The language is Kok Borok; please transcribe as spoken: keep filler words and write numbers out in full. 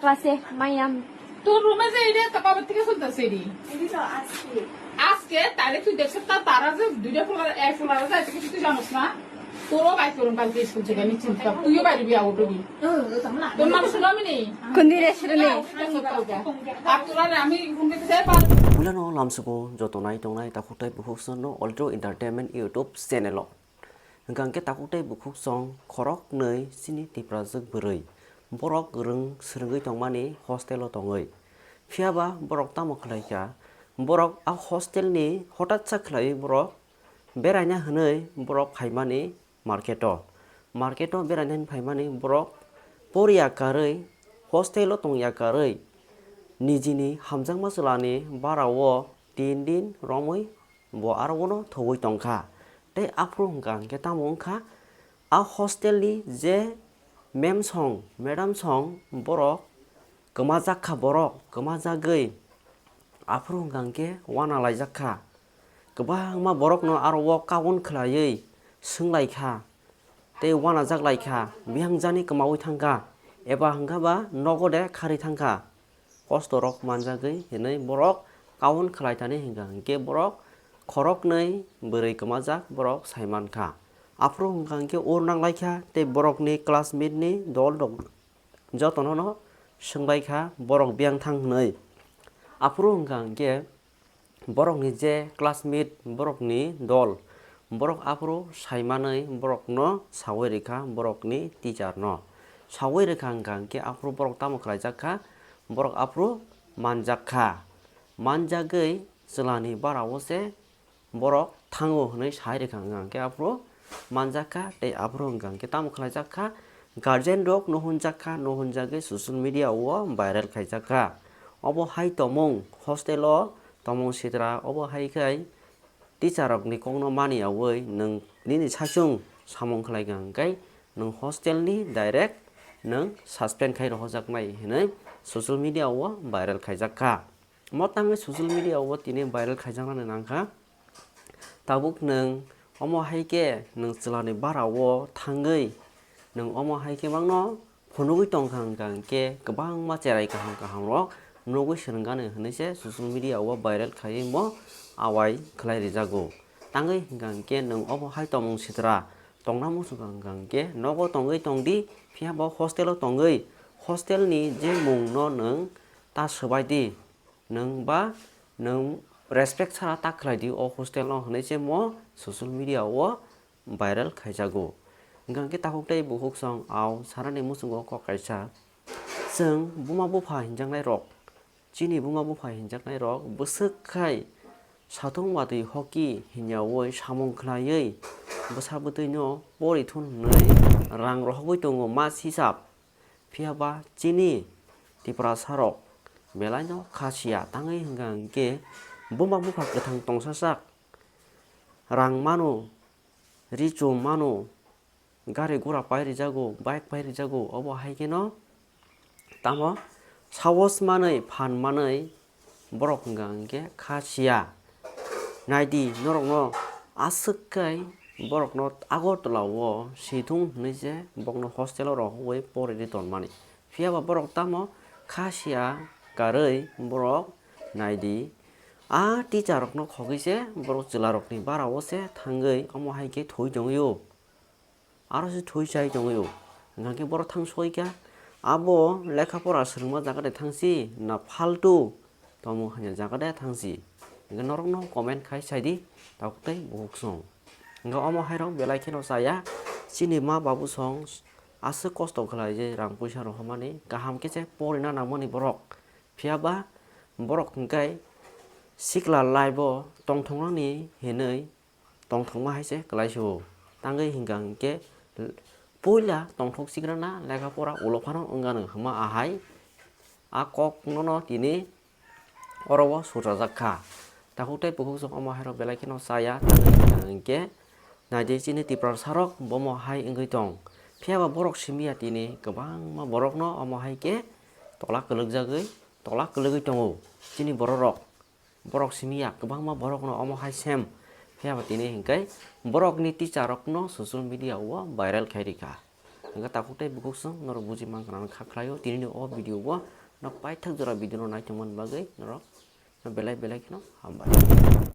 Class-এ মাইয়াম। তোর রুমে যে এটা তো কবে থেকে চলতেছে এটি? এটি তো আজকে। আজকে তাহলে তুই দেখছিস তা তারা যে দুইটা ফুলার, এক ফুলার যায়, তুই কিছু জানিস না? তোরও বাইর করুন কালকে স্কুল থেকে, আমি চিন্তা, তুইও বাইরে বিয়া উঠবি। তোর নাম শুনলাম নি? কোন দিন আসলে নেই? আর তোরা আমি ঘুম থেকে যাই পার- Pulano lamsugo joto nai tongnai takhuk tei bukhuk songno Altro Entertainment YouTube channel o. Hwnkha hwnkhe takhuk tei bukhuk song khoroknwi chini Tiprajwk bwrwi. Borok rwng swrwngwi tongmani hostel o tongwi. Phiyaba borok tamo khlaikha? Borok a hostel ni hotatsa khlaiwi borok beraina hwnwi borok phaimani market o. Market o beraina hwnwi phaimani borok porya karwi, hostel o tongya karwi, nijini hamjakma chwlani bara o tin din romwi bo aro bono thogwi tongkha. Tei aphuru hwnkha hwnkhe tamo wngkha, a hostel ni je ma'am song, madam song borok kwmajak kha, borok kwmajagwi aphuru hwnkha hwnkhe uanalaijak kha. Kwbangma borokno aro o kagon khwlaiwi swnglaikha tei uanajaklaikha, bihang jani kwmaui thangkha eba hwnkha ba nogo de kharwi thangkha. Kosto rok manjagwi hinwi borok kagon khwlaithani hwnkha hwnkhe borok khoroknwi bwrwi kwmajak borok saimankha. Aphuru hwnkha hwnkhe ur nanglaikha tei borokni classmate ni dol rok jotono no swngbaikha borok biyang thang hwnwi. Aphuru hwnkha hwnkhe borokni je classmate, borokni dol, borok aphuru saimanwi borokno saui rikha, borokni teacher no saui rikha hwnkha hwnkhe aphuru borok tamo khlaijak kha, borok aphuru manjak kha, manjagwi chwlani bara o se borok thango hwnwi sai rikha hwnkha hwnkhe aphuru manjak kha tei aphuru hwnkha hwnkhe tamo khlaijak kha, guardian rok no hwnjak kha, no hwnjagwi social media o viral khaijak kha. Obo hai tongmung hostel o tongmung sitra, obo hai khai teacher rok ni kok no mani yaui nwng nini saichung samung khlai kha hwnkhe nwng hostel ni direct nwng suspend khai rohorjak nai hinwi social media o viral khaijak kha. Mo tangwi social media o tini viral khaijaknani nangkha. Tabuk nwng omo hai khe nwng chwlani bara o thangwi nwng omo hai khe mangno phunugwi tongkha hwnkha hwnkhe kwbangma cherai kaham kaham rok nugwi swrwngani hwnwi se social media o viral khaiwi mo awai khlai rijago. Tangwi hwnkha hwnkhe nwng omo hai tongmung sitra tongna muchungkha hwnkha hwnkhe nogo tongwi tongdi, phiya bo hostel o tongwi hostel ni je mung no nwng ta swbai di. Nwng ba nwng respect sara ta khlai di o hostel no hwnwi se mo social media o viral khaijago. Hwnkha hwnkhe takhuk tei bukhuk song au sanani muchungo kok kaisa. Chwng buma bupha hinjaknai rok, chini buma bupha hinjaknai rok bwswk khai satung watwi hoki hinyaui samung khlaiwi bwsa bwtwi no pori thun hwnwi rang rohogwi tongo mas hisab. Phiya ba chini Tiprasa rok belai no kha siya, tangwi hwnkha hwnkhe buma bupha kwthang tongsasak, rang mano, ri chum mano, gari gura pai rijago, bike pai rijago, obo hai kheno tamo sahos manwi phan manwi borok hwnkha hwnkhe kha siya. Naidi norokno aswk khai borokno Agartala o sithung hwnwi se bokno hostel o rohorwi poridi tonmani. Phiya ba borok tamo kha siya karwi borok naidi. A teacher rokno khogwi se borok chwla rokni bara o se thangwi omo hai khe thwi tongwi o. Aro se thwi chai tongwi o. Hwnkha khe borok thang soi kha. Abo lekha pora swrwngma jaga de thang si na phaltu tongmung hamya jaga de thang si. Hwnkhe norok no comment khai sai di, tabuk tei bukhuk song. Hwnkhe omo hai rok belai kheno chaya. Chini ma babu song aswk kosto khlai je rang puisa rohormani, kaham khe se porina nangmani borok. Phiya ba borok hwnkhe sikla life o tongthoknani hinwi tongthokma hai se kwlai se o. Tangwi hwnkha hwnkhe puila tongthok sikrana lekha pora ulo phano wngano hwnma ahai a kok nono tini oro o sujajak kha. Takhuk tei bukhuk song omo hai rok belai kheno chaya, tangwi hwnkha hwnkhe naidi chini Tiprasa rok bomo hai wngwi tong. Phiya ba borok simi ya tini kwbangma borok no omo hai khe tola kwlwk jagwi tola kwlwgwi tongo chini borok rok. Borok simi ya, kwbangma borokno omo hai sem. Phiya ba tini hwnkhe borokni teacher rokno social media o viral khai rikha. Hwnkhe takhuk tei bukhuk chwng norok buji mankha nang kha khlaio tinini o video o. No paithak jora video no naithokmani bagwi norok no belai belai kheno hambai.